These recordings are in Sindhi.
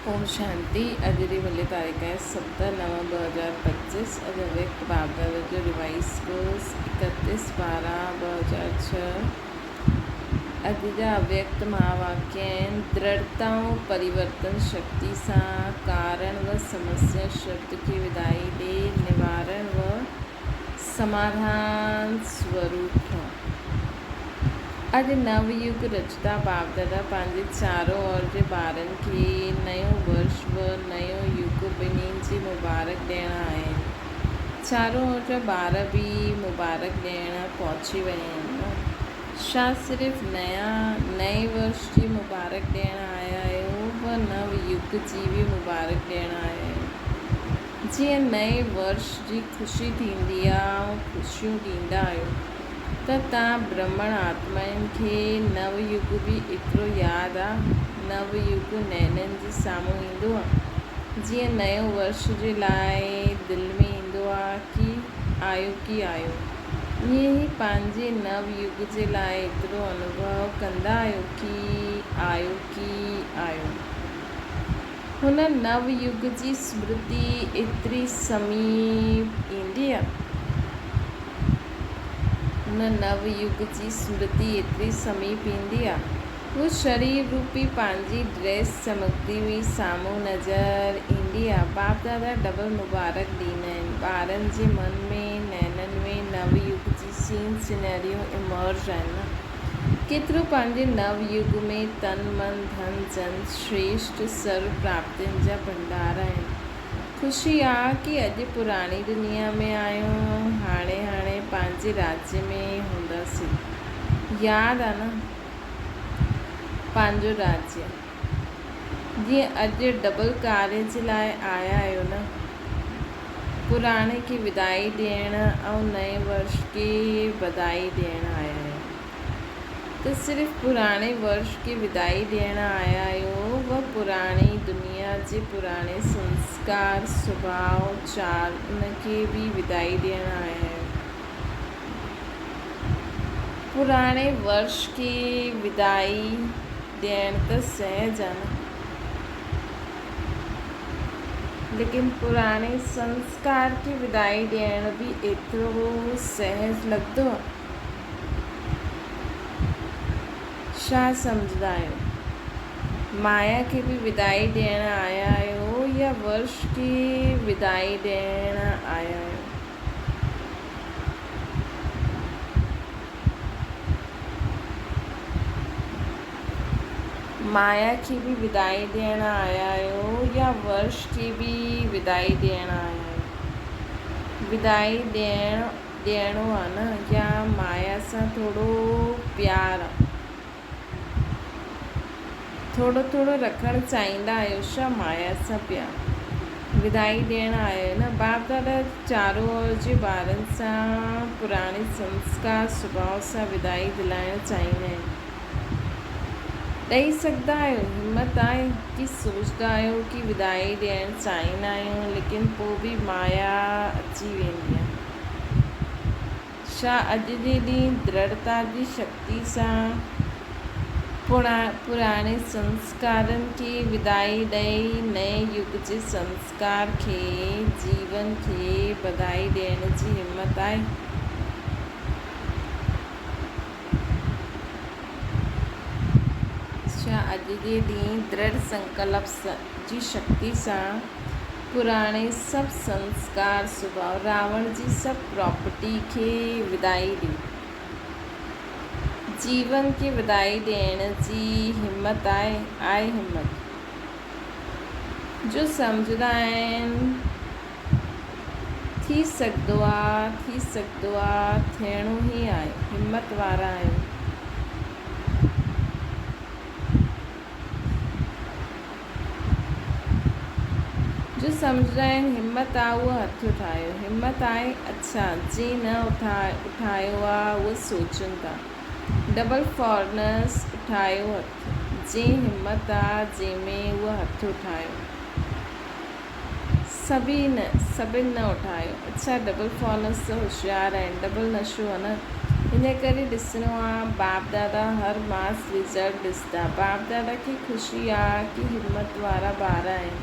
اوم شانتي اڄ جي ڀلي تاريخ آهي 7 نو 2025 اڄ اويڪت بابداد جو ريوائز ڪورس 31 12 2006 اڄ جا اويڪت مها واڪيه آهن درڙتا ۽ پريورتن شڪتي سان ڪارڻ و سمسيا شبد کي ودائي ڏي نوارڻ و سماڌان سوروپ ٺهو. اڄ نو يگ رچتا باپدادا پنهنجي چارو اور جي ٻارن کي نيو ورش و نيو يگ ٻنهين جي مبارڪ ڏيڻ آيا آهن. چارو اور جا ٻار به مبارڪ ڏيڻ پهچي ويا آهن نه؟ ڇا صرف نيا نئين ورش جي مبارڪ ڏيڻ آيا آهيو و نو يگ جي به مبارڪ ڏيڻ آيا آهيو؟ جيئن نئين ورش جي خوشي ٿيندي آ ۽ خوشيون ڏيندا آهيو. ته تان برهمڻ آتمائن کي نو يگ به ايترو ياد آ؟ نو يگ نينن جي سامهون ايندو آ، جيئن نيو ورش جي لاء دل ۾ ايندو آ ڪي آيو ڪي آيو، ائين ئي پنهنجي نو يگ جي لاء ايترو انوڀو ڪندا آهيو ڪي آيو ڪي آيو. هن نو يگ جي سمرتي ايتري سميپ ايندي آ. هن نو يگ جي سمرتي ايتري سميپ ايندي آ. هو شرير روپي پنهنجي ڊريس چمڪندي هئي سامهون نظر ايندي آ. باپ دادا ڊبل مبارڪ ڏيندا آهن. ٻارن جي من ۾ نينن ۾ نو يگ جي سين سينريون Emerge آهن نه. ڪيترو پنهنجي نو يگ ۾ تن من ڌن جن شريشٽ سرو پراپتين جا ڀنڊار آهن. خوشي آ ڪي اڄ پراڻي دنيا ۾ آهيون هاڻي هاڻي پنهنجي راجيه ۾ هونداسين. ياد آ نه پنهنجو راجيه. جيئن اڄ ڊبل ڪاري جي لاء آيا آهيو نه. پراڻي کي ودائي ڏيڻ ۽ نئين ورش کي بدائي ڏيڻ آيا آهيو ته صرف پراڻي ورش کي ودائي ڏيڻ آيا آهيو و پراڻي دنيا جي پراڻي سنسڪار، سڀاء، چال ان کي به ودائي ڏيڻ آيا آهيو. پراڻي ورش کي ودائي ڏيڻ ته سهج آ نه. ليڪن پراڻي سنسڪار کي ودائي ڏيڻ به ايترو سهج لڳندو آ؟ ڇا سمجهندا آهيو؟ مايا کي به ودائي ڏيڻ آيا آهيو يا ورش کي ودائي ڏيڻ آيا آهيو؟ مايا کي به ودائي ڏيڻ آيا آهيو يا ورش کي به ودائي ڏيڻ آيا آهيو؟ ودائي ڏيڻ ڏيڻو آ نه يا مايا سان ٿورو پيار آ؟ ٿورو ٿورو رکڻ چاهيندا آهيو ڇا مايا سان پيار؟ ودائي ڏيڻ آيا آهيو نه؟ باپ دادا چارو اور جي ٻارن سان پراڻي سنسڪار سڀاء سان ودائي دلائڻ چاهيندا آهن. ڏئي سگهندا آهيو؟ همت آهي؟ ڪي سوچندا آهيو ڪي ودائي ڏيڻ چاهيندا آهيون ليڪن پوء به مايا اچي ويندي آهي. ڇا اڄ جي ڏينهن درڙتا جي شڪتي سان پراڻي سنسڪارن کي ودائي ڏئي نئين يگ جي سنسڪار کي، جيون کي بدائي ڏيڻ جي همت آهي؟ ڇا اڄ جي ڏينهن درڙ سنڪلپ جي شڪتي سان پراڻي سڀ سنسڪار سڀاء راوڻ جي سڀ پراپرٽي کي ودائي ڏيو. جيون کي ودائي ڏيڻ جي همت آهي؟ آهي همت. جو سمجهندا آهن ٿي سگهندو آ، ٿي سگهندو آ، ٿيڻو ئي آهي. همت وارا آهيو. جو سمجهندا آهن همت آ اهو هٿ اٺايو. همت آهي اڇا جنهن نه اٺايو آ اهو سوچن ٿا. ڊبل فارنرس اٺايو هٿ. جنهن همت آ جنهن ۾ اهو هٿ اٺايو. سڀئي نه، سڀن نه اٺايو. اڇا ڊبل فارنرس ته هوشيار آهن. ڊبل نشو آ نه. ان ڪري ڏسڻو آ باپ دادا هر ماس رزلٽ ڏسندا. باپ دادا کي خوشي آ ڪي همت وارا ٻار آهن.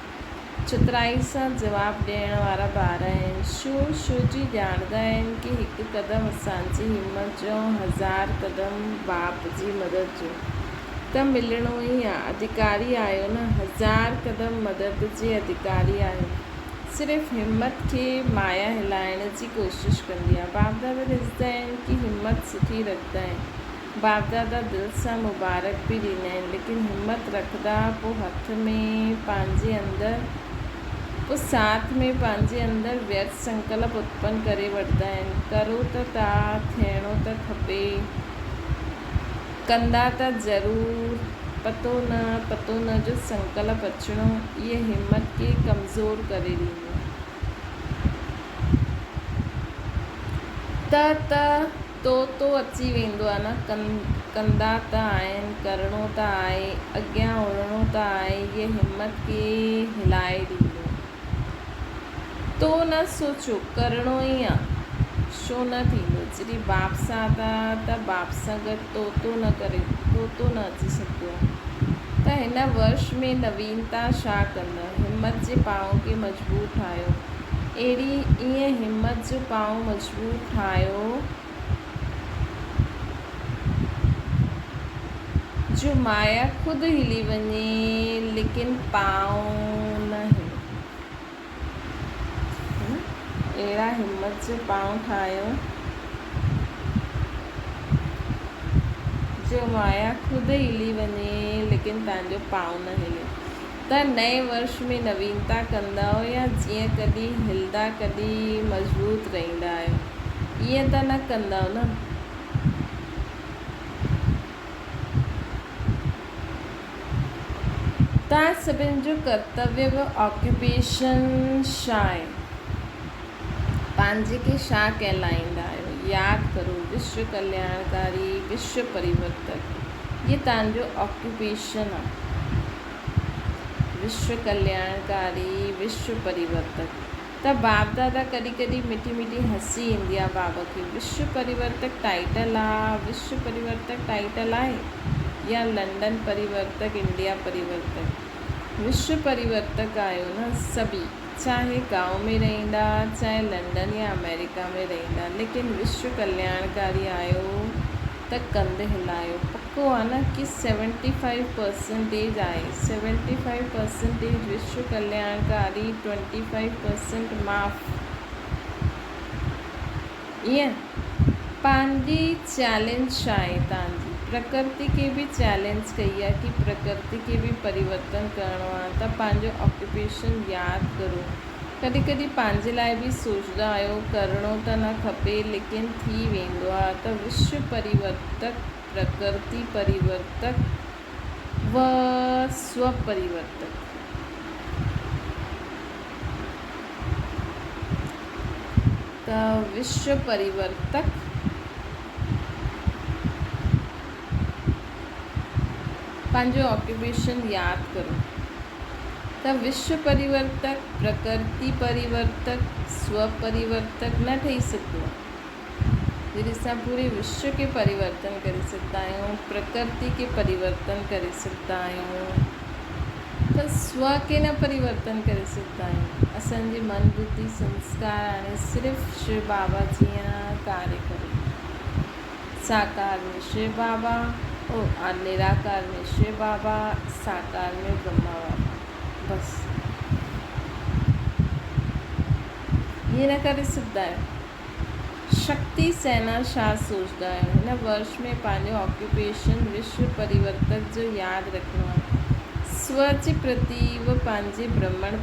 چترائي سان جواب ڏيڻ وارا ٻار آهن. شو شو جي ڄاڻندا آهن ڪي هڪ قدم اسان جي همت جو ۽ هزار قدم باپ جي مدد جو ته ملڻو ئي آ. اڌڪاري آهيو نه. هزار قدم مدد جي اڌڪاري آهيو. صرف همت کي مايا هلائڻ جي ڪوشش ڪندي آهي. باپ دادا ڏسندا آهن ڪي همت سٺي رکندا آهن. باپ دادا دل سان مبارڪ به ڏيندا آهن ليڪن همت رکندا پوء هٿ ۾ پنهنجي اندر پوء ساٿ ۾ پنهنجي اندر ويرٿ سنڪلپ اتپن ڪري وٺندا آهن. ڪرو ته ٿا، ٿيڻو ته کپي. ڪندا ته ضرور، پتو نه پتو نه جو سنڪلپ اچڻو اهي همت کي ڪمزور ڪري ڏيندو. ته ته تو تو اچي ويندو آ نه ڪندا ته آهن، ڪرڻو ته آهي، اڳيان اڙڻو ته آهي اهي همت کي هلائي ڏيندو. تو نه سوچيو، ڪرڻو ئي آ. ڇو نه ٿيندو؟ جڏهن باپ سان آ ته باپ سان گڏ طوطو نه ڪري، طوطو نه اچي سگهندو آ. ته هن ورش ۾ نوينتا ڇا ڪندؤ؟ همت جي پانء کي مضبوط ٺاهيو. اهڙي ائين همت جو پانء مضبوط ٺاهيو، جو مايا خود هلي وڃي، ليڪن پانء نه هلي. اهڙا همت جو پانء ٺاهيو، جو مايا خود هلي وڃي، ليڪن توهان جو پانء نه هلي. ته نئين ورش ۾ نوينتا ڪندؤ يا جيئن ڪڏهن هلدا ڪڏهن مضبوط رهندا آهيو، ائين ته نه ڪندؤ نه؟ توهان سڀن جو ڪرتويه و آڪيوپيشن ڇا آهي؟ پنهنجي کي ڇا ڪهلائيندا آهيو؟ ياد ڪرو وشو ڪلياڻڪاري، وشو پريورتڪ، هي توهان جو آڪيوپيشن آهي. وشو ڪلياڻڪاري، وشو پريورتڪ. ته باپ دادا ڪڏهن ڪڏهن مٺي مٺي هسي ايندي آ بابا کي. وشو پريورتڪ ٽائيٽل آ، وشو پريورتڪ ٽائيٽل آهي يا لنڊن پريورتڪ، انڊيا پريورتڪ. وشو پريورتڪ آهيو نه سڀئي، چاهي گائون ۾ رهندا، چاهي لنڊن يا آمريڪا ۾ رهندا، ليڪن وشو ڪلياڻڪاري آهيو ته ڪنڌ هلايو. پڪو آ نه ڪي سيونٽي فائيو پرسنٽيج آهي، سيونٽي فائيو پرسنٽيج وشو ڪلياڻڪاري، ٽوئنٽي فائيو پرسنٽ معاف. ائين؟ پنهنجي چئلينج ڇا آهي توهان جي؟ پرڪرتي کي به چئلينج ڪئي آ ڪي پرڪرتي کي به پريورتن ڪرڻو آ ته پنهنجو آڪيوپيشن ياد ڪرو. ڪڏهن ڪڏهن پنهنجي لاء به سوچدا آهيو ڪرڻو ته نه کپي ليڪن ٿي ويندو آ ته وشو پريورتڪ، پرڪرتي پريورتڪ و سو پريورتڪ. ته وشو پريورتڪ، پنهنجو آڪيوپيشن ياد ڪرو ته وشو پريورتڪ، پرڪرتي پريورتڪ، سو پريورتڪ نه ٺهي سگهندو آهي. جڏهن اسان پوري وشو کي پريورتن ڪري سگهندا آهيون، پرڪرتي کي پريورتن ڪري سگهندا آهيون ته سو کي نه پريورتن ڪري سگهندا آهيون. اسان جي من ٻڌي سنسڪار هاڻي صرف شو بابا جيان ڪاريه ڪري. ساڪار ۾ شو بابا او نراڪار ۾ شو بابا، ساڪار ۾ برهما بابا. بس. ائين نه ڪري سگهندا آهيو. شڪتي سينا ڇا سوچدا آهيو؟ هن ورش ۾ پنهنجو آڪيوپيشن وشو پريورتڪ جو ياد رکڻو آهي. سو جي پرتي و پنهنجي برهمڻ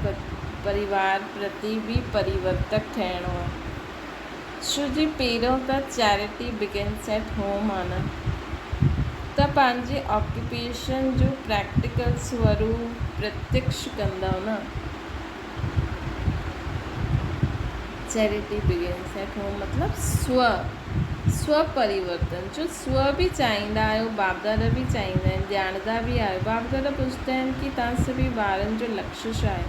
پريوار پرتي به پريورتڪ ٺهڻو آهي. ڇو جي پهريون ته چيرٽي بگنس ايٽ هوم آ نه ته پنهنجي آڪيوپيشن جو پريڪٽيڪل سوروپ پرتيڪش ڪندؤ نه. چيرٽي بگنس ايٽ هوم مطلب سو سو پريورتن جو سو به چاهيندا آهيو باپ دادا به چاهيندا آهن ڄاڻندا به آهيو باپ دادا پڇندا آهن ڪي توهان سڀني ٻارن جو لڪشيه ڇا آهي.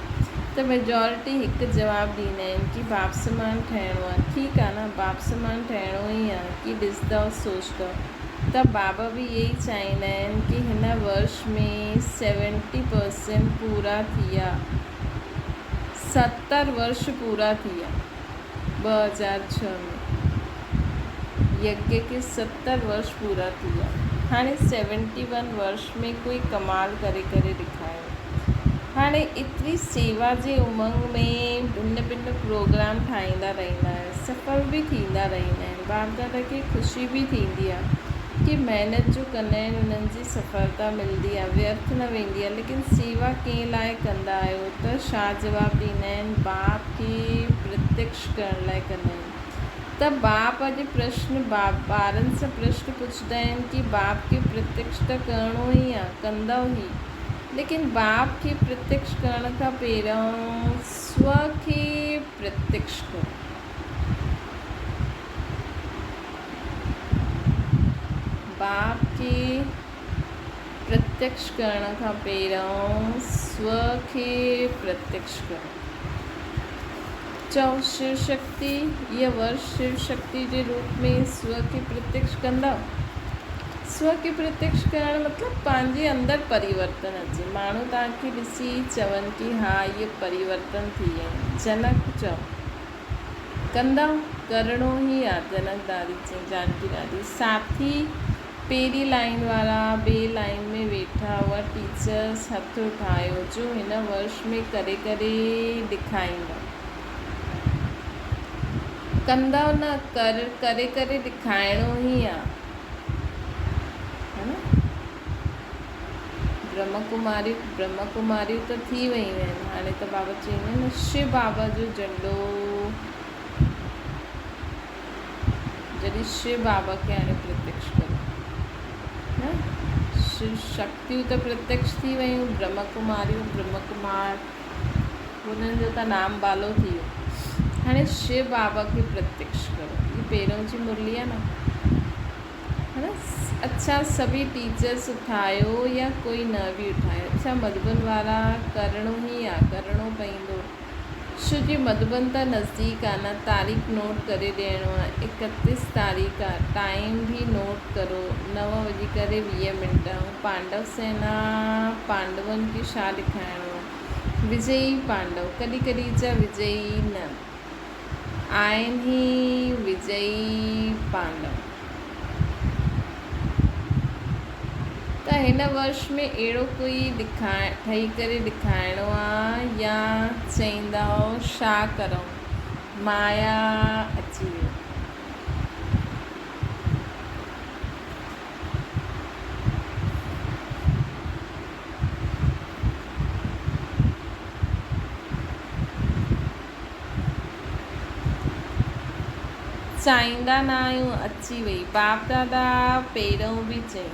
ته ميجارٽي هڪ جواب ڏيندا آهن ڪي باپ سمان ٺهڻو آهي. ٺيڪ آهي نه باپ سمان ٺهڻو ئي آهي ڪي ڏسندؤ سوچندؤ ته بابا به اهي ئي چاهيندا آهن ڪي هن ورش ۾ سيونٽي پرسينٽ پورا ٿيا 70 ورش پورا ٿيا 2006 ۾ يگيه کي 70 ورش پورا ٿيا هاڻي سيونٽي ون ورش ۾ ڪوئي ڪمال ڪري ڪري ڏيکاريو. هاڻي ايتري سيوا جي امنگ ۾ ڀن ڀن پروگرام ٺاهيندا رهندا آهن، سڦل به ٿيندا رهندا آهن. باپ دادا کي خوشي به ٿيندي آهي ڪي محنت جو ڪندا آهن انهن جي سڦلتا ملندي آهي، ويرٿ نه ويندي آهي. ليڪن سيوا ڪنهن لاء ڪندا آهيو ته ڇا جواب ڏيندا آهن، باپ کي پرتيڪش ڪرڻ لاء ڪندا آهن. ته باپ اڄ پرشن ٻارن سان پرشن پڇندا آهن ڪي باپ کي پرتيڪش ته ڪرڻو ئي آهي، ڪندؤ هي؟ ليڪن باپ کي پرتيڪش ڪرڻ کان پهريون سو کي پرتيڪش ڪرو. باپ کي پرتيڪش ڪرڻ کان پهريون سو کي پرتيڪش ڪرو. چئو شو شڪتي يا ورش شو شڪتي جي روپ ۾ سو کي پرتيڪش ڪندؤ. سو کي پرتيڪش ڪرڻ مطلب پنهنجي اندر پريورتن اچي. ماڻهو توهان کي ڏسي چون ڪي ها اهي پريورتن ٿي ويا آهن. جنڪ چئو ڪندؤ ڪرڻو ئي آ. جنڪ دادي چئي جانڪي دادي ساٿي پهرين لائين وارا ٻي لائين ۾ ويٺا هئا ٽيچرس هٿ اٺايو جو هن ورش ۾ ڪري ڪري ڏکائيندؤ. ڪندؤ نه ڪر ڪري ڪري ڏکائڻو ئي آ. ها نه برهما ڪماريون برهما ڪماريون ته ٿي ويون آهن هاڻي ته بابا چئيندا آهن نه شو بابا جو جهنڊو جڏهن شو بابا کي هاڻي پرتيڪش ڪرو نه شو شڪتيون ته پرتيڪش ٿي ويون برهما ڪماريون برهما ڪمار هنن جو ته نام بالو ٿي ويو. هاڻي شو بابا کي پرتيڪش ڪرو. هي پهريون جي مرلي آهي نه. ها نه اڇا سڀئي ٽيچرس اٿايو يا ڪوئي نه به اٺايو. اڇا مڌوبن وارا ڪرڻو ئي آ ڪرڻو پئيندو. ڇو جي مڌوبن ته نزديڪ آ نه تاريخ نوٽ ڪري ڏيڻو آ 31 تاريخ آ ٽائيم به نوٽ ڪرو نو وڄي ڪري 20 منٽ ۽ پانڊو سينا پانڊون کي ڇا ڏيکارڻو آ. وجئي پانڊو ڪڏهن ڪڏهن جا وجئي نه آهن هي وجئي پانڊو ته هن ورش ۾ اهڙو ڪوئي ٺهي ڪري ڏکائڻو آ يا چئيندؤ شا ڪرئون مايا اچي وئي. چاهيندا نه آهيون اچي وئي. باپ دادا پهريون به چئي.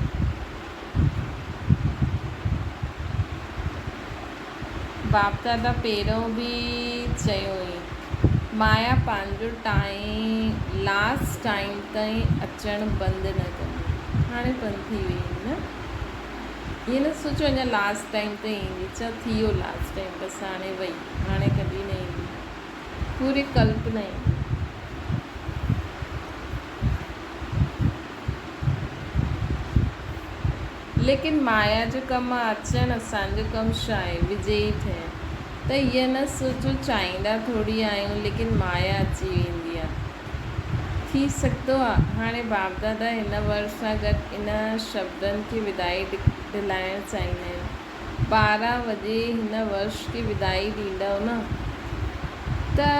باپ دادا پهريون به چيو هئي. مايا پنهنجو ٽائيم لاسٽ ٽائيم تائين اچڻ بند نه ڪندي. هاڻي بند ٿي وئي نه. ائين نه سوچو اڃا لاسٽ ٽائيم تائين ايندي. چئو ٿي ويو لاسٽ ٽائيم بس هاڻي وئي. هاڻي ڪڏهن نه ايندي. پوري ڪلپ نه ايندي. ليڪن مايا جو ڪم آ اچڻ اسان جو ڪم ڇا آهي وجئي ٿيڻ. ته ائين نه سوچو چاهيندا ٿوري آهيون ليڪن مايا اچي ويندي آ. ٿي سگهندو آ. هاڻي باپ دادا هن ور سان گڏ ان شبدن کي ودائي ڍلائڻ چاهيندا آهن. 12 وڄي هن ورش کي ودائي ڏيندؤ نه؟ ته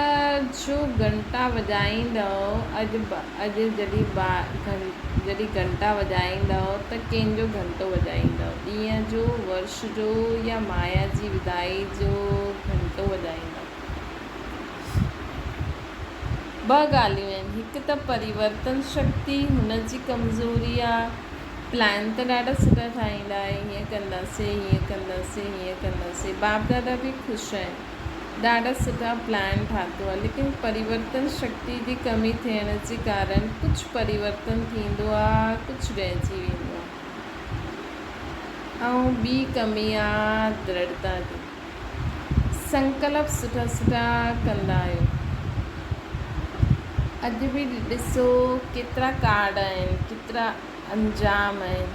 جو گهنٽا وڄائيندؤ اڄ اڄ جڏهن گهنٽا وڄائيندؤ ته ڪنهن جو گهنٽو وڄائيندؤ؟ ڏينهن جو، ورش جو يا مايا جي ودائي جو گهنٽو وڄائيندؤ؟ ٻه ڳالهيون آهن، هڪ ته پريورتن شڪتي هن جي ڪمزوري آ، پلان ته ڏاڍا سٺا ٺاهيندا آهي، هيئن ڪنداسين، هيئن ڪنداسين، هيئن ڪنداسين، باپ دادا به خوش آهن، ڏاڍا سٺا پلان ٺاتو آ، ليڪن پريورتن شڪتي جي ڪمي ٿيڻ جي ڪارڻ ڪجهه پريورتن ٿيندو آ، ڪجهه رهجي ويندو آ ۽ ٻي ڪمي آ درڙتا جي. سنڪلپ سٺا سٺا ڪندا آهيو. اڄ به ڏسو ڪيترا ڪارڊ آهن، ڪيترا انجام آهن،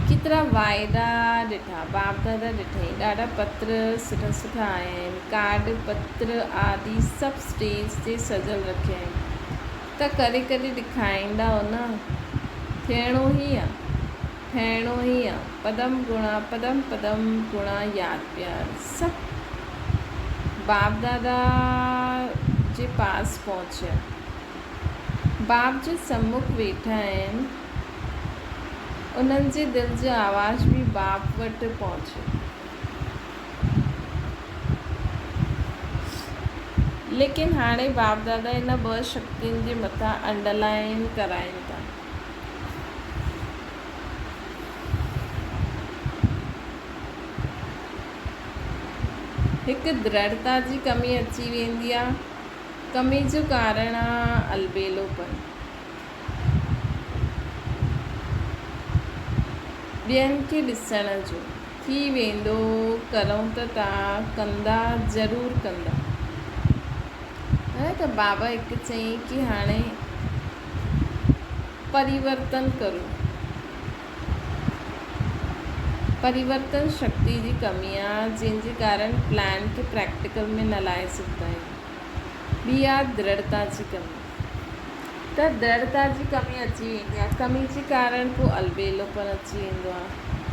ڪيترا واعدا ڏٺا، باپ دادا ڏٺائين، ڏاڍا پتر سٺا سٺا آيا آهن، ڪارڊ پتر آدي سڀ اسٽيج تي سجل رکيا آهن ته ڪري ڪري ڏکائيندا نه، ٿيڻو ئي آ. ٺهڻو ئي آ. پدم گڻا پدم پدم گڻا ياد پيار سڀ باپ دادا جي پاس پهچيا. باپ جي سمک ويٺا آهن. انهن جي دل جو آواز به باپ وٽ پهچيو. ليڪن هاڻي باپ دادا ان ٻه شڪتين جي مٿان انڊرلائين ڪرائين ٿا. هڪ درڙتا جي ڪمي اچي ويندي آ. ڪمي جو ڪارڻ آ البيلوپن. ٻين کي ڏسڻ جو. ٿي ويندو ڪرون ته ٿا ڪندا ضرور ڪندا. ها ته بابا هڪ چيائين ڪي هاڻي پريورتن ڪرو. پريورتن شڪتي جي ڪمي آ جنهن جي ڪارڻ پلان کي پريڪٽيڪل ۾ نه لائي سگهندا آهيون. ٻي آ درڙتا جي ڪمي. ته درڙتا جي ڪمي اچي ويندي آ. ڪمي جي ڪارڻ پوء البيلوپن اچي ويندو آ.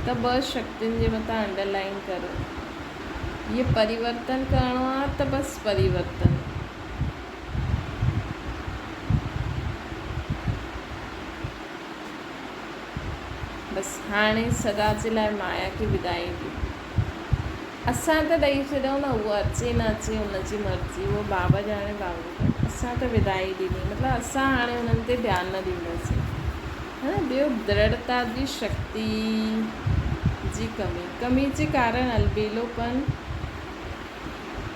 ته ٻه شڪتين جي مٿان انڊرلائن ڪرو. هي پريورتن ڪرڻو آ ته بس پريورتن. بس هاڻي سدا جي لاء مايا کي ودائي ڏيو. اسان ته ڏئي ڇڏيون نه، اهو اچي نه اچي ان جي مرضي، اهو بابا ڄاڻي بابا ڄاڻي. اسان ته ودائي ڏني، مطلب اسان هاڻي انهن تي ڌيان نه ڏينداسين. ها ٻيو درڙتا جي شڪتي جي ڪمي، ڪمي جي ڪارڻ البيلوپن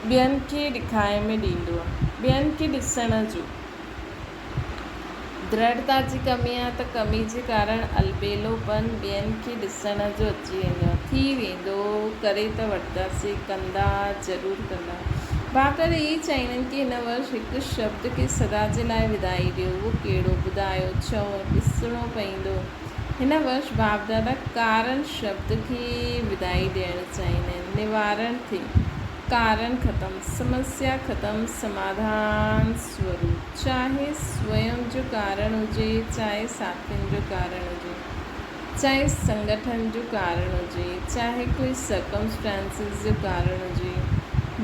ٻين کي ڏکائي ۾ ڏيندو آهي، ٻين کي ڏسڻ جو. درڙتا جي ڪمي آ ته ڪمي جي ڪارڻ البيلوپن ٻين کي ڏسڻ جو اچي ويندو آ. ٿي ويندو، ڪري ته وٺنداسين، ڪندا، ضرور ڪندا. ڀاڪر اهي چاهيندا آهن ڪي هن ورش هڪ شبد کي سدا جي لاء ودائي ڏيو، اهو ڪهڙو؟ ٻڌايو، چئو، ڏسڻو پئيندو. هن ورش باپ دادا ڪارڻ شبد کي ودائي ڏيڻ چاهيندا آهن. نوارڻ ٿئي. ڪارڻ ختم، سمسيا ختم، سماڌان سوروپ. چاهي سويم جو ڪارڻ هجي، چاهي ساٿين جو ڪارڻ هجي، چاهي سنگٺن جو ڪارڻ هجي، چاهي ڪوئي سرڪمسٽانسز جو ڪارڻ هجي.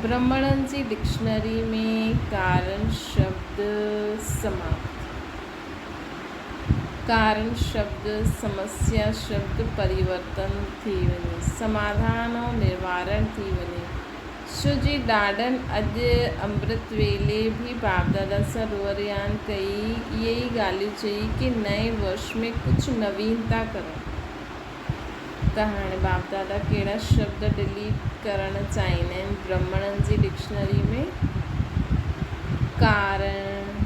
برهمڻن جي ڊڪشنري ۾ ڪارڻ شبد سماپت. ڪارڻ شبد، سمسيا شبد پريورتن ٿي وڃي، سماڌان ۽ نروارڻ ٿي وڃي. شو جي ڏاڏن اڄ امرت ويلي به باپدادا سان روح رهاڻ ڪئي، اهي ئي ڳالهيون چئي ڪي نئين ورش ۾ ڪجهه نوينتا ڪرو. ته هاڻي باپدادا ڪهڙا شبد ڊليٽ ڪرڻ چاهيندا آهن برهمڻن جي ڊڪشنري ۾؟ ڪارڻ.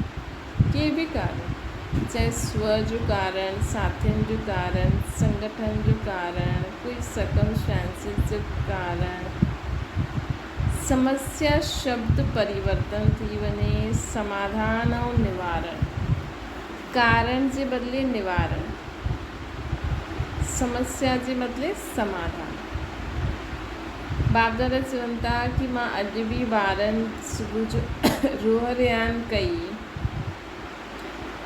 ڪي به ڪارڻ، چاهي سو جو ڪارڻ، ساٿين جو ڪارڻ، سنگٺن جو ڪارڻ، ڪوئي سرڪمسٽانسز جو ڪارڻ، سمسيا شبد پريورتن ٿي وڃي، سماڌان ۽ نوارڻ، ڪارڻ جي بدلي نوارڻ، سمسيا جي بدلي سماڌان. باپ دادا چون ٿا ڪي مان اڄ به ٻارن صبح جو روح رهاڻ ڪئي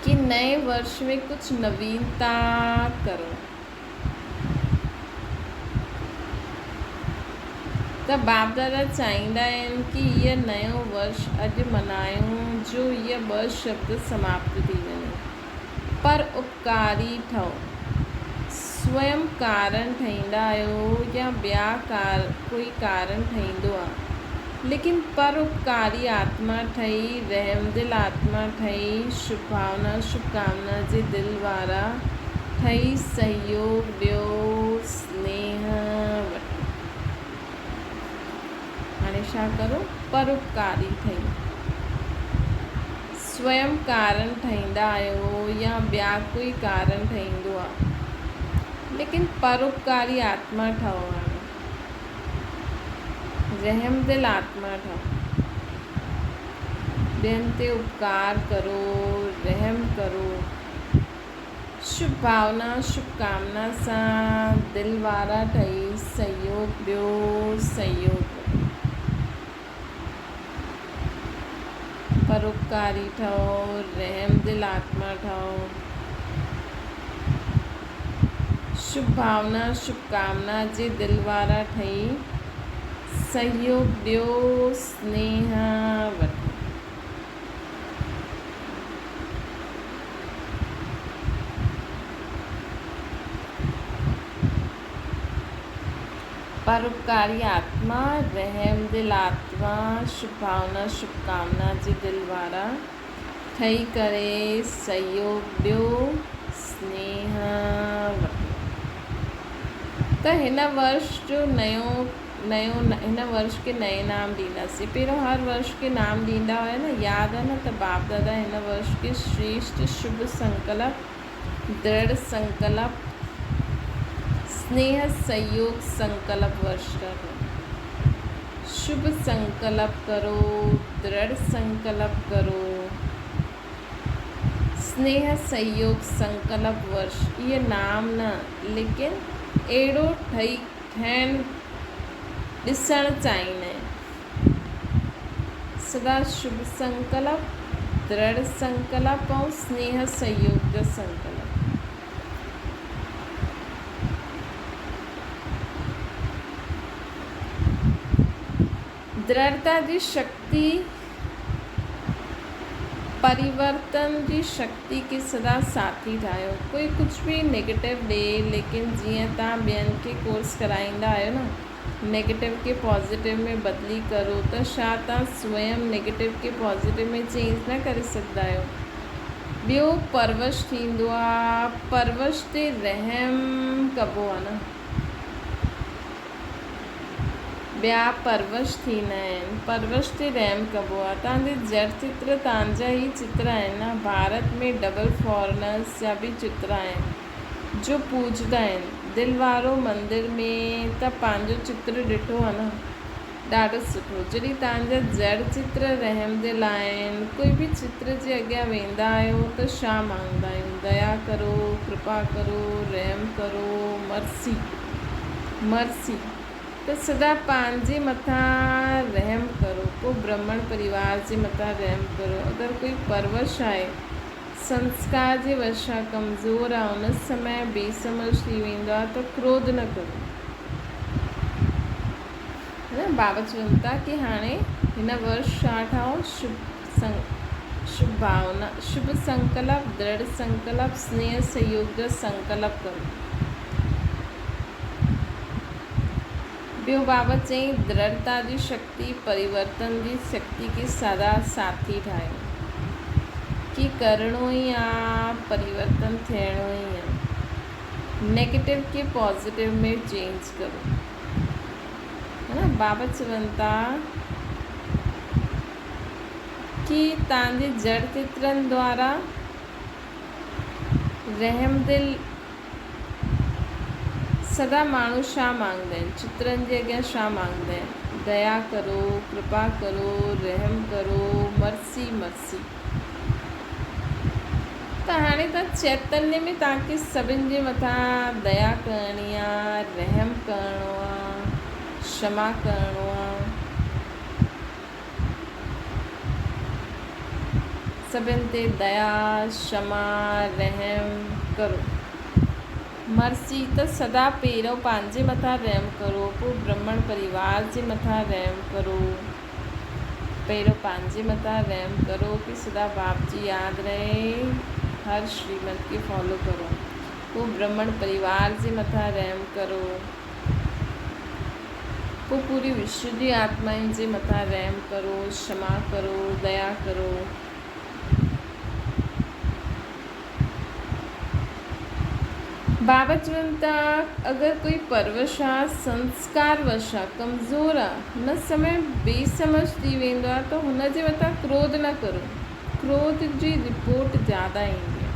ڪي نئين ورش ۾ ڪجهه نوينتا ڪرو ته باپ دادا چاهيندا آهن ڪي هيء نيو ورش اڄ منايون جو هيء ٻه شبد سماپت ٿي وڃي. پر اپڪاري ٺهو. سويم ڪارڻ ٺهيندا آهيو يا ٻيا ڪوئي ڪارڻ ٺهيندو آ. ليڪن پر اپڪاري آتما ٺهي، رحمدل آتما ٺهي، شڀ ڀاونا شڀ ڪامنا جي دل وارا ٺهي سهيوگ ڏيو، سنيهه وٺو. هاڻي ڇا ڪرو؟ پر اپڪاري ٺهي. سويم ڪارڻ ٺهيندا آهيو يا ٻيا ڪوئي ڪارڻ ٺهيندو آ. ليڪن پروپڪاري آتما ٺهو هاڻي. رحمدل آتما ٺهو. ٻين تي اپڪار ڪرو، رحم ڪرو. شڀ ڀاونا، شڀ ڪامنا سان دل وارا ٺهي سهيوگ ڏيو، سهيوگ وٺو. پروپڪاري ٺهو، رحمدل آتما ٺهو. شڀ ڀاونا، شڀ ڪامنا جي دل وارا ٺهي سهيوگ ڏيو، سنيهه وٺو. پروپڪاري آتما، رحمدل آتما، شڀ ڀاونا، شڀ ڪامنا جي دل وارا ٺهي ڪري سهيوگ ڏيو، سنيهه وٺو. ته هن ورش جو نيو نيو هن ورش کي نئين نام ڏينداسين. پهريون هر ورش کي نام ڏيندا هيا نه، ياد آهي نه ته باپ دادا هن ورش کي شريشٽ شڀ سنڪلپ، درڙ سنڪلپ، سنيهه سهيوگ سنڪلپ ورش ٿا ڪريون. شڀ سنڪلپ ڪرو، درڙ سنڪلپ ڪرو، سنيهه سهيوگ سنڪلپ ورش، اهي نام نه ليڪن اهڙو ٺهي ٺهڻ ڏسڻ چاهيندا آهن. سدا شڀ سنڪلپ، درڙ سنڪلپ ۽ سنيهه سهيوگ جا سنڪلپ. درڙتا جي شڪتي، پريورتن جي شڪتي کي سدا ساٿي ٺاهيو. ڪوئي ڪجهه به نيگيٽو ڏي ليڪن جيئن توهان ٻين کي ڪورس ڪرائيندا آهيو نه نيگيٽو کي پازيٽو ۾ بدلي ڪرو ته ڇا توهان سوئم نيگيٽو کي پازيٽو ۾ چينج نه ڪري سگهندا آهيو. ٻيو پروش ٿيندو آ پروش تي رحم ڪبو آ نه. ٻيا پروش ٿيندا آهن. پروش تي رحم ڪبو آهي. توهان جي جڙ چتر توهان جا ئي چتر آهن نه. ڀارت ۾ ڊبل فارنرس جا به چتر آهن جو پوڄندا آهن. دل وارو مندر ۾ ته پنهنجو چتر ڏٺو آهي نه. ڏاڍو سٺو. جڏهن توهان جا جڙ چتر رحمدل آهن، ڪوئي به چتر جي اڳيان ويندا آهيو ته ڇا مانگندا آهيون؟ ديا ڪرو، ڪرپا ڪرو، رحم ڪرو، مرسي. مرسي ته سدا پنهنجي مٿان رحم ڪرو، پوء برهمڻ پريوار جي مٿان رحم ڪرو. اگر ڪوئي پروش آهي، سنسڪار جي وشان ڪمزور آهي، ان سمي بي سمجهه ٿي ويندو آهي ته ڪروڌ نه ڪرو. نه بابا چون ٿا ڪي هاڻي هن ورش ڇا ٺاهو شڀ ڀاونا، شڀ سنڪلپ، درڙ سنڪلپ، سنيهه سهيوگ جا سنڪلپ ڪرو. ٻيو بابا چئين درڙتا جي شڪتي، پريورتن جي شڪتي کي سدا ساٿي ٺاهيو. ڪي ڪرڻو ئي آ، پريورتن ٿيڻو ئي آ. نيگيٽو کي پازيٽو ۾ چينج ڪرو. ها بابا چون ٿا ڪي توهان جي جڙ چترن دوارا رحمدل سدا ماڻهو ڇا مانگندا آهن چترن جي اڳيان ڇا مانگندا آهن ديا ڪرو ڪرپا ڪرو رحم ڪرو مرسي مرسي ته هاڻي توهان چيتنيه ۾ توهان کي سڀن جي مٿان ديا ڪرڻي آ، رحم ڪرڻو آ، ڪشما ڪرڻو آ. سڀن تي ديا، ڪشما، رحم ڪرو. مرسي ته سدا پهريون پنهنجي مٿان رحم ڪرو، پوء برهمڻ پريوار جي مٿان رحم ڪرو. پهريون پنهنجي مٿان رحم ڪرو ڪي سدا باپ جي ياد رهي هر شريمت کي فالو ڪرو پوء برهمڻ پريوار جي مٿان رحم ڪرو پوء پوري وشو جي آتمائن جي مٿان رحم ڪرو ڪشما ڪرو ديا ڪرو. بابا چون ٿا اگر ڪوئي پروش آ، سنسڪار وش آ، ڪمزور آ، هن سمي بي سمجھ ٿي ويندو آ ته هن جي مٿان ڪروڌ نه ڪرو، ڪروڌ جي رپورٽ زياده ايندي آ.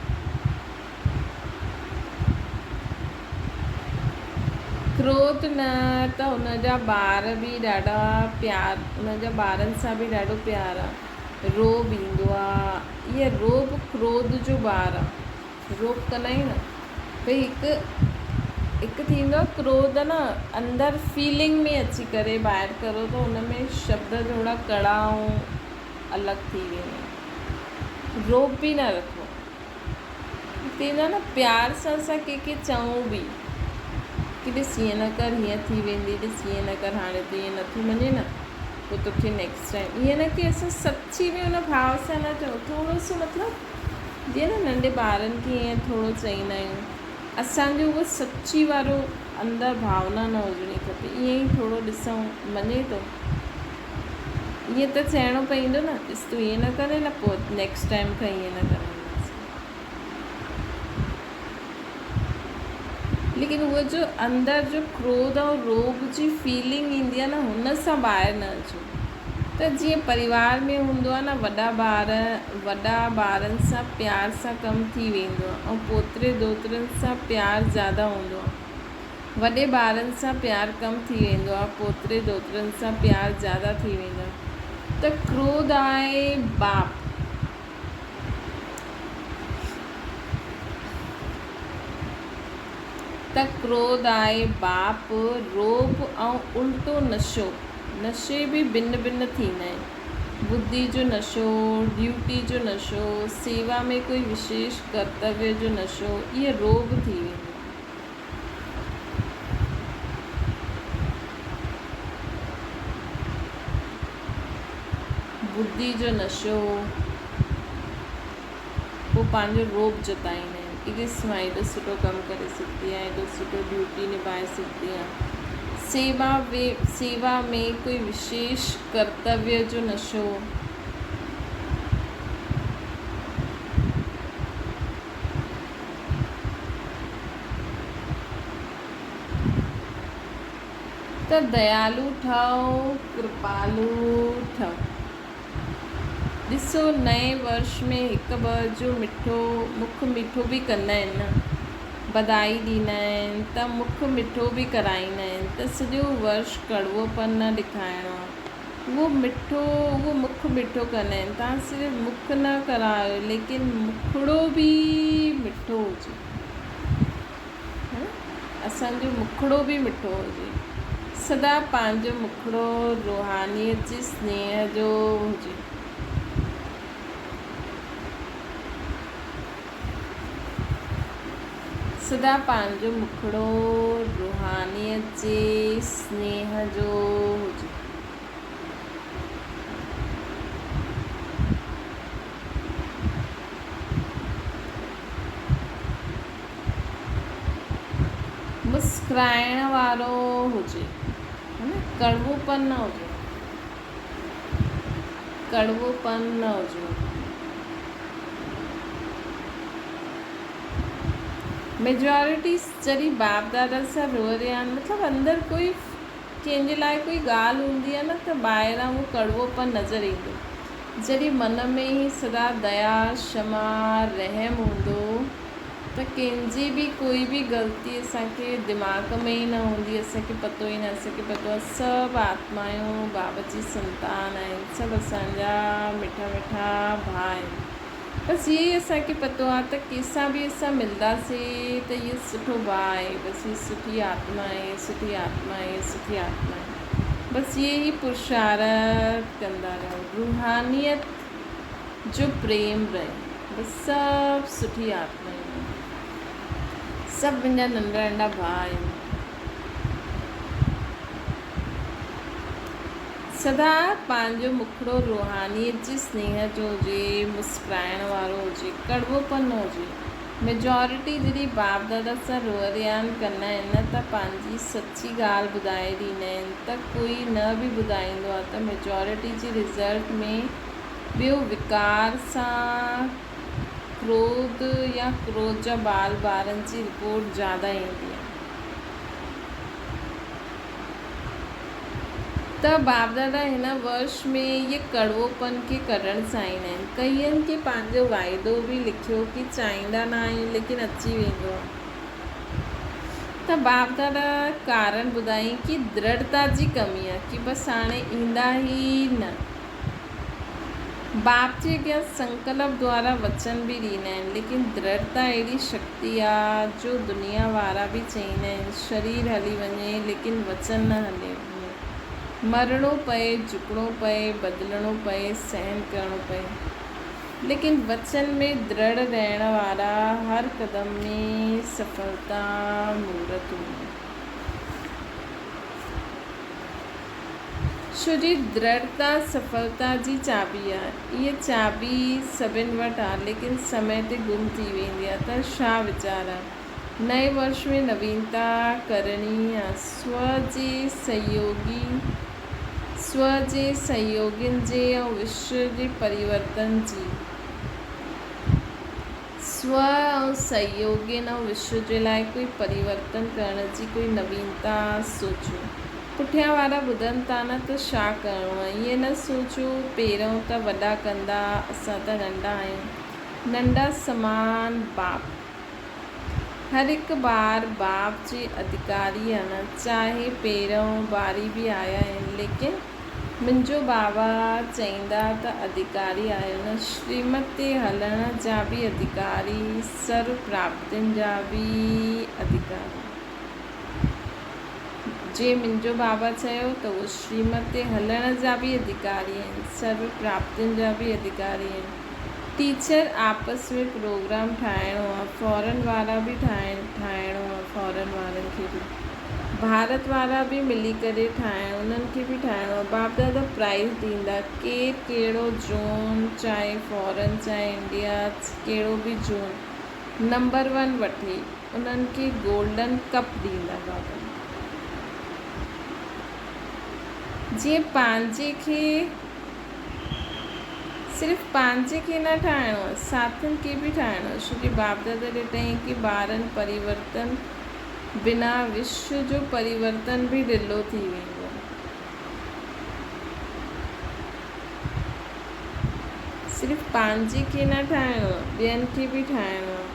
ڪروڌ نه ته هن جا ٻار به ڏاڍا پيار ان جا ٻارن سان به ڏاڍو پيار آ. رعب ايندو آ. اها رعب ڪروڌ جو ٻار آ. رعب ڪندا آهيون نه ڀئي هڪ هڪ ٿيندو آ ڪروڌ نه اندر فيلنگ ۾ اچي ڪري ٻاهر ڪرو ته ان ۾ شبد ٿورا ڪڙا ۽ الڳ ٿي ويندا آهن. رعب به نه رکو. ٿيندو آهي نه پيار سان اسان ڪنهن کي چئون به ڪي ڏس هيئن نه ڪر هيئن ٿي ويندي ڏس هيئن نه ڪر هاڻي تون هيئن نٿو مڃين نه پوء توکي نيڪسٽ ٽائيم ائين نه ڪي اسان سچي ۾ ان ڀاو سان نه چئون ٿورو سو مطلب جيئن نه ننڍي ٻارن کي ائين ٿورو چئيندا آهيون اسانجو اهو سچي وارو اندر ڀاونا نه هجڻي کپي ائين ئي ٿورو ڏسون مڃي ٿو ائين ته چئڻو پئيندو نه ڏس تون ائين نه ڪرين نه پوء نيڪسٽ ٽائيم کان ائين نه ڪنديمانس. ليڪن اهو جو اندر جو ڪروڌ ۽ روڳ جي فيلنگ ايندي آهي نه هن سان ٻاهر نه اچو ته جيئن پريوار ۾ هوندو آهي نه وڏا ٻار وڏا ٻارن سان پيار سان ڪم ٿي ويندو آهي ۽ پوتري ڏوترن سان پيار زياده هوندو آهي. وڏي ٻارن سان پيار ڪم ٿي ويندو آ، پوتري ڏوترن سان پيار زياده ٿي ويندو آ ته ڪروڌ آهي باپ. ته ڪروڌ آهي باپ، رعب ۽ الٽو نشو، نشي به ڀن ڀن ٿيندا آهن، ٻڌي جو نشو، ڊيوٽي جو نشو، سيوا ۾ ڪوئي وشيش ڪرتويه جو نشو، اهي رعب ٿي ويندو آ. ٻڌي جو نشو پوء پنهنجو رعب جتائيندا آهن ڪي ڏس مان ايڏو سٺو ڪم ڪري سگهندي آهيان ايڏو سٺو ڊيوٽي نڀائي سگهندي آهيان سيوا سيوا ۾ ڪوئي وشيش ڪرتويه جو نشو ته ديالو ٺهو، ڪرپالو ٺهو. ڏسو نئين ورش ۾ هڪ ٻه جو مٺو مک مٺو به ڪندا آهن نه، بدائي ڏيندا آهن ته مک مٺو به ڪرائيندا آهن ته سڄو ورش ڪڙوپن نه ڏکائڻو آهي. اهو مٺو اهو مک مٺو ڪندا آهن توهان صرف مک نه ڪرايو ليڪن مکڙو به مٺو هجي ها نه اسان جو مکڙو به مٺو هجي سدا پنهنجو مکڙو روحانيت جي سنيهه جو هجي. سدا پنهنجو مکڙو روحانيت جي سنيهه جو هجي. مسڪرائڻ وارو هجي، ها نه، ڪڙوپن نه هجڻو کپي. ڪڙوپن نه هجڻو کپي. ميجارٽي جڏهن باپ دادا سان روئري آهن مطلب اندر ڪوئي ڪنهن جي لاء ڪوئي ڳالهه هوندي آهي نه ته ٻاهران اهو ڪڙوپن نظر ايندو جڏهن من ۾ ئي سدا ديا شما رحم هوندو ته ڪنهن جي به ڪوئي به غلطي اسان کي دماغ ۾ ئي نه هوندي اسان کي پتو ئي نه اسان کي پتو آهي سڀ آتمايون باب جي سنتان آهن سڀ اسان جا مٺا مٺا ڀاء آهن. بس اهو ئي اسان کي پتو آ ته ڪنهن سان به اسان ملداسين ته اهو سٺو ڀاء آهي، بس هي سٺي آتما آهي، سٺي آتما آهي، سٺي آتما آهي. بس اهي ئي پرشارٿ ڪندا رهو. روحانيت جو پريم رهي. بس سڀ سٺي آتمائون آهن. سڀ منهنجا ننڍا ننڍا ڀاء آهن. سدا پنهنجو مکڙو روحانيت جي سنيهه جو هجي، مسڪرائڻ وارو هجي، ڪڙوپن نه هجي. ميجارٽي جڏهن باپ دادا سان روح رهاڻ ڪندا آهن نه ته پنهنجي سچي ڳالهه ٻڌائي ڏيندا آهن ته ڪوئي نه به ٻڌائيندو آهي ته ميجارٽي جي رزلٽ ۾ ٻيو وڪار سان ڪروڌ يا ڪروڌ جا بال ٻارن جي رپورٽ زياده ايندي آهي. ته باپدادا هن ورش ۾ اهي ڪڙوپن کي ڪڍڻ چاهيندا آهن. ڪئين کي پنهنجو واعدو به لکيو ڪي چاهيندا نه آهيون ليڪن اچي ويندو آهي. ته باپ دادا ڪارڻ ٻڌائين ڪي درڙتا جي ڪمي آ ڪي بس هاڻي ايندا ئي نه. باپ جي اڳيان سنڪلپ دوارا وچن به ڏيندا آهن ليڪن درڙتا اهڙي شڪتي آ جو دنيا وارا به چئيندا آهن شرير هلي وڃي ليڪن وچن نه هلي وڃي. مرڻو پئي، جهڪڻو پئي، بدلڻو پئي، سهن ڪرڻو پئي ليڪن وچن ۾ درڙ رهڻ وارا هر قدم ۾ سڦلتا مورت هوندا آهن. ڇو جي درڙتا سڦلتا جي چاٻي آ. اها چاٻي سڀن وٽ آ ليڪن سمي تي گم ٿي ويندي آ ته ڇا ويچار آ. نئين ورش ۾ نوينتا ڪرڻي آ. سو جي سهيوگي سو جي سهيوگين جي ۽ وشو جي پريورتن جي. سو ۽ سهيوگين ۽ وشو جي لاء ڪوئي پريورتن ڪرڻ جي ڪوئي نوينتا سوچيو. پٺيان وارا ٻڌن ٿا نه ته ڇا ڪرڻو آهي. ائين نه سوچيو پهريون ته وڏا ڪندا اسان ته ننڍا آهيون. ننڍا سمان باپ. هر هڪ ٻار باپ جي اڌڪاري آهي نه چاهي پهريون باري به آيا آهن ليڪن منهنجو بابا چئيندا ته اڌڪاري آهيو نه شريمت تي هلڻ جا به اڌڪاري سرو پراپتين جا به اڌڪاري. جي منهنجو بابا چيو ته اهو شريمت تي هلڻ جا به اڌڪاري آهن سرو پراپتين جا به اڌڪاري آهن. ٽيچر آپس ۾ پروگرام ٺاهڻو آ فارن وارا به ٺاهڻ ٺاهڻو آ فارن وارن کي به ڀارت وارا به ملي ڪري ٺاهڻ انهن کي به ٺاهڻو آ باپ دادا پرائز ڏيندا ڪير ڪهڙو زون چاهي فارن چاهي انڊيا ڪهڙو به زون نمبر ون وٺي انهن کي گولڊن ڪپ ڏيندا بابا جيئن پنهنجي کي صرف پنهنجي کي نه ٺاهڻو آهي، ساٿين کي به ٺاهڻو آهي، ڇو جو باپ دادا ڏٺائين ڪي ٻارن پريورتن بنا وشو جو پريورتن به ڍلو ٿي ويندو آهي. صرف پنهنجي کي نه ٺاهڻو آهي، ٻين کي به ٺاهڻو آهي،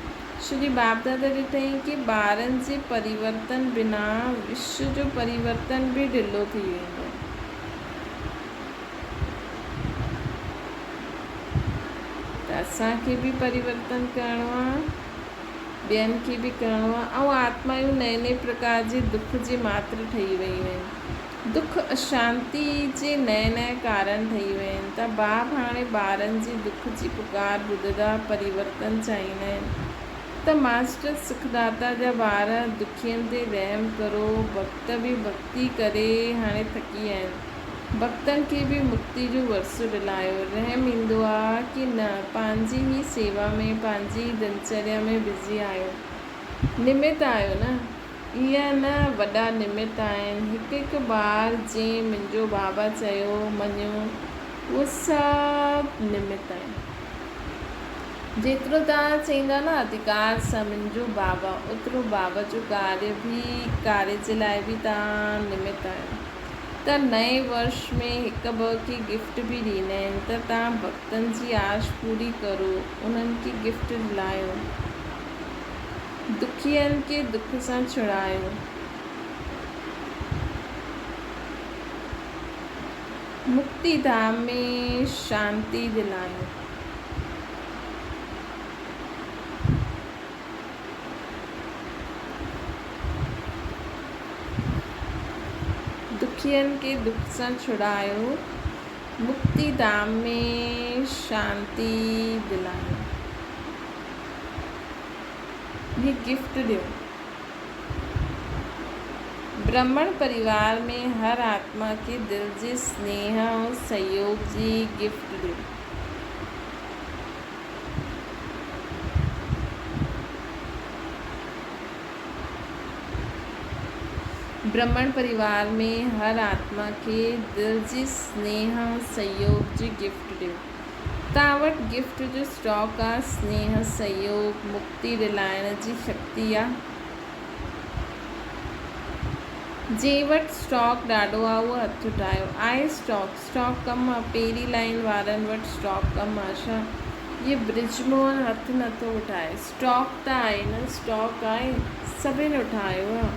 ڇو جو باپ دادا ڏٺائين ڪي ٻارن جي پريورتن بنا وشو جو پريورتن به ڍلو ٿي ويندو آهي. ته اسان کي به پريورتن ڪرڻو آ، ٻين کي به ڪرڻو آ ۽ آتمائون نئين نئين پرڪار جي دک جي ماتر ٺهي ويون آهن. دک اشانتي جي نئين نئين ڪارڻ ٺهي ويا آهن ته باپ هاڻي ٻارن جي دک جي پڪار ٻڌندا پريورتن چاهيندا آهن ته ماسٽر سکداتا جا ٻار دکين تي رحم ڪرو ڀڳت به ڀڳتي ڪري هاڻي ٿڪي ويا آهن. ڀڳتن کي به مڪتي جو ورثو ڏلايو. رحم ايندو آ ڪي نه پنهنجي ئي سيوا ۾ پنهنجي ئي دنچريا ۾ بزي آهيو. نمت آهيو نه. ايئن نه وڏا نمت آهن. هڪ هڪ ٻار جنهن منهنجو بابا چيو مڃيو اهو سڀ نمت آهن. جيترو توهان چئيندا نه اڌڪار سان منهنجو بابا اوترو بابا جو ڪاريه به ڪاريه جي لاء به توهان نمت آهيو. ته نئين ورش ۾ هڪ ٻه کي گفٽ به ڏيندا آهن ته توهان ڀڳتن جي آش پوري ڪرو انهن کي گفٽ ڏلايو دکين کي دک سان ڇڙايو. مڪتي ڌام ۾ شانتي دلايو. دکين کي دک سان ڇڙايو، مڪتي ڌام ۾ شانتي دلايو. هي گفٽ ڏيو. برهمڻ پريوار ۾ هر آتما کي دل جي سنيهه ۽ سهيوگ جي گفٽ ڏيو. برهمڻ پريوار ۾ هر آتما کي دل جي سنيهه ۽ سهيوگ جي گفٽ ڏيو. توهان وٽ گفٽ جو اسٽاڪ آ، سنيهه، سهيوگ، مڪتي ڏلائڻ جي شڪتي آ. جنهن وٽ اسٽاڪ ڏاڍو آ اهو هٿ اٺايو. آهي اسٽاڪ، اسٽاڪ ڪم آ، پهرين لائين وارن وٽ اسٽاڪ ڪم آ ڇا؟ هي برج موهن هٿ نٿو اٺائي. اسٽاڪ ته آهي نه، اسٽاڪ آهي، سڀن اٺايو آ.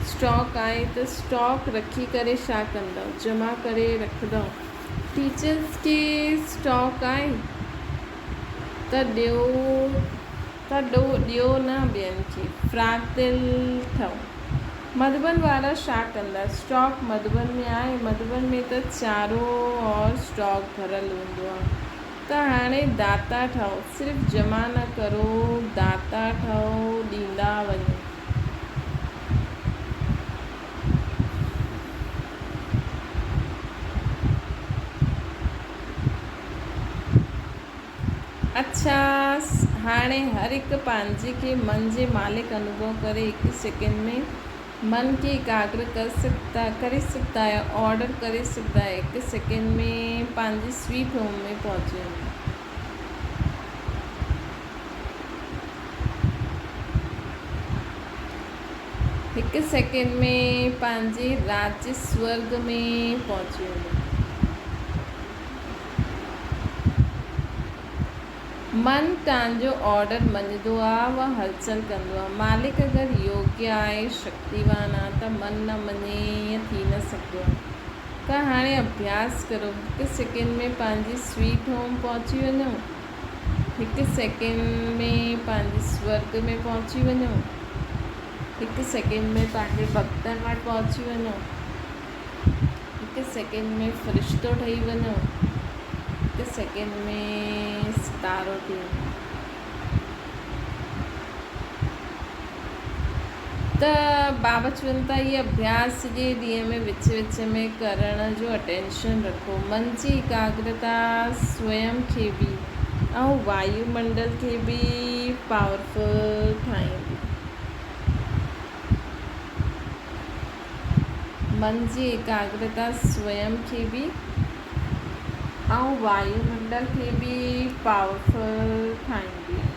اسٽاڪ آهي ته اسٽاڪ رکي ڪري ڇا ڪندؤ؟ جمع ڪري رکندؤ. ٽيچرس کي اسٽاڪ آهي ته ڏيو ته ڏيو نه ٻين کي. فراخ دل ٺهو. مڌوبن وارا ڇا ڪندا؟ اسٽاڪ مڌوبن ۾ آهي. مڌوبن ۾ ته چارو اور اسٽاڪ ڀريل هوندو آهي. ته هاڻي داتا ٺهو. صرف جمع نه ڪرو، داتا ٺهو، ڏيندا وڃو. اڇا هاڻي هر هڪ پنهنجي کي من جي مالڪ انوڀو ڪري هڪ سيڪنڊ ۾ من کي ايڪاگر ڪري سگهندا آهيو، آرڊر ڪري سگهندا آهيو، هڪ سيڪنڊ ۾ پنهنجي سويٽ هوم ۾ پهچي وڃو. هڪ سيڪنڊ ۾ پنهنجي راجيه سورڳ ۾ پهچي وڃو. من توهان جو آرڊر مڃندو آ و هلچل ڪندو آ. مالڪ اگر يوگيه آهي، شڪتيوان آ ته من نه مڃي ائين ٿي نه سگهندو آ. ته هاڻي اڀياس ڪرو هڪ سيڪنڊ ۾ پنهنجي سويٽ هوم پهچي وڃو. هڪ سيڪنڊ ۾ پنهنجي سورڳ ۾ پهچي وڃو. هڪ سيڪنڊ ۾ پنهنجي ڀڳتن وٽ پهچي وڃو. هڪ سيڪنڊ ۾ فرشتو ٺهي وڃو. هڪ سيڪنڊ ۾ ستارو ٿي وڃو. ته بابا چون ٿا هي اڀياس سڄي ڏينهن ۾ وچ وچ ۾ ڪرڻ جو اٽينشن رکو. من جي ايڪاگرتا سويم کي به ۽ وايو منڊل کي به پاورفل ٺاهيندي. من جي ايڪاگرتا سويم کي به ۽ وايو منڊل کي به پاورفل ٺاهيندي آهي.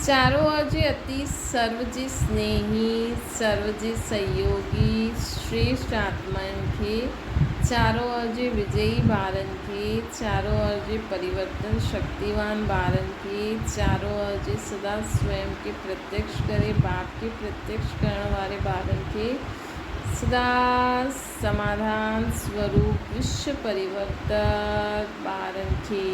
چارو اجي اتي سرو جي سنيهي، سرو جي سهيوگي شريشٺ آتمائن کي، چارو اجي وجئي ٻارن کي، چارو اجي پريورتن شڪتيوان ٻارن کي، چارو اجي سدا سويم کي پرتيڪش ڪري باپ کي پرتيڪش ڪرڻ واري ٻارن کي سدا سماڌان سوروپ وشو پريورتڪ ٻارن کي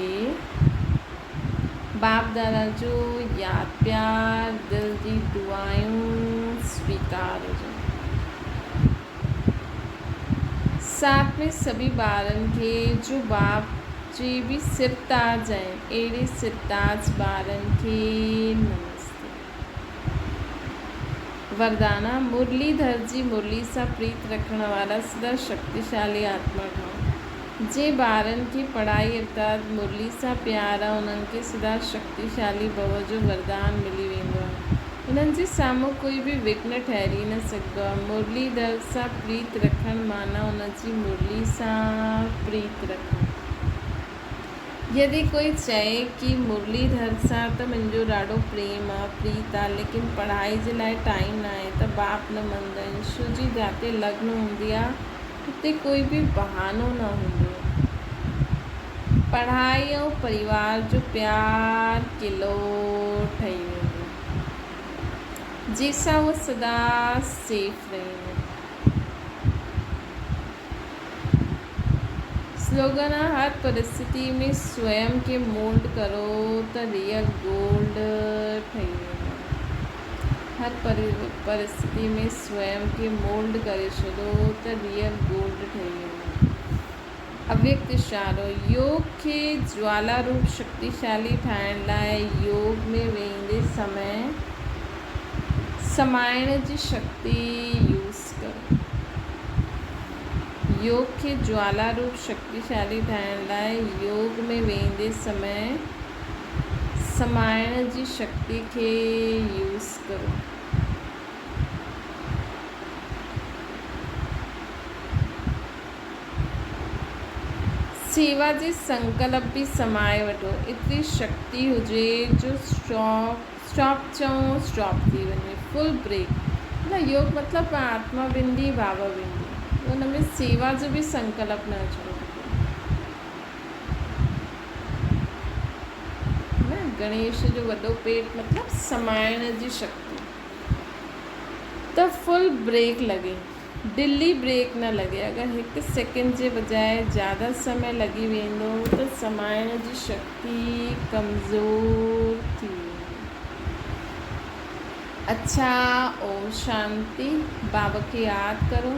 باپ دادا جو ياد پيار دل جي دعائون سويڪار هجن. ساٿ ۾ سڀي ٻارن کي جو باپ جي به سرتاج آهن اهڙي سرتاج ٻارن کي نمستي. وردانا، مرلي ڌر جي مرلي سان پريت رکڻ وارا سدا شڪتيشالي آتما ٺهو. جي ٻارن کي پڙهائي ارٿات مرلي سان پيار آ انهن کي سدا شڪتيشالي ڀو جو وردان ملي ويندو آ. انهن جي سامهون ڪوئي به وگهن ٺهري نه سگهندو آ. مرلي ڌر سان پريت رکڻ معنيٰ ان جي مرلي سان پريت رکڻ. يدي ڪوئي چئي ڪي مرلي ڌر سان ته منهنجو ڏاڍو پريم آ، پريت آ، ليڪن پڙهائي جي لاء ٽائيم ناهي ته باپ نه مڃندا آهن، ڇو جي جاتي لگن هوندي آ اتي ڪوئي به بهانو نه هوندو آ. پڙهائي ۽ پريوار جو پيار قلعو ٺهي ويندو آ، جنهن سان هو سدا سيف رهندا آهن. سلوگن آ هر پرستتي ۾ سويم کي مولڊ ڪرو ته ريئل گولڊ ٺهي ويندو. هر پرستتي ۾ سويم کي مولڊ ڪري ڇڏو ته ريئل گولڊ ٺهي ويندو. اويڪت اشارو، يوگ کي جوالا روپ شڪتيشالي ٺاهڻ لاء يوگ ۾ ويهندي سمي سمائڻ جي شڪتي يوز ڪرو. يوگ کي جوالا روپ شڪتيشالي ٺاهڻ لاء يوگ ۾ ويهندي سمي سمائڻ جي شڪتي کي يوز ڪرو. سيوا جي سنڪلپ به سمائي وٺو. ايتري شڪتي هجي جو اسٽاپ چئون اسٽاپ ٿي وڃي. Full brake. مطلب يوگ مطلب آتما بندي ڀاو بندي. ان ۾ سيوا جو به سنڪلپ نه اچڻو کپي. گڻيش جو وڏو پيٽ مطلب سمائڻ جي شڪتي. ته فل بريڪ لڳي. ڍلي بريڪ نه لڳي. اگر هڪ سيڪنڊ جي بجاء زياده سمي لڳي ويندو ته سمائڻ جي شڪتي ڪمزور ٿي ويندي. اڇا اوم شانتي. بابا کي ياد ڪرو.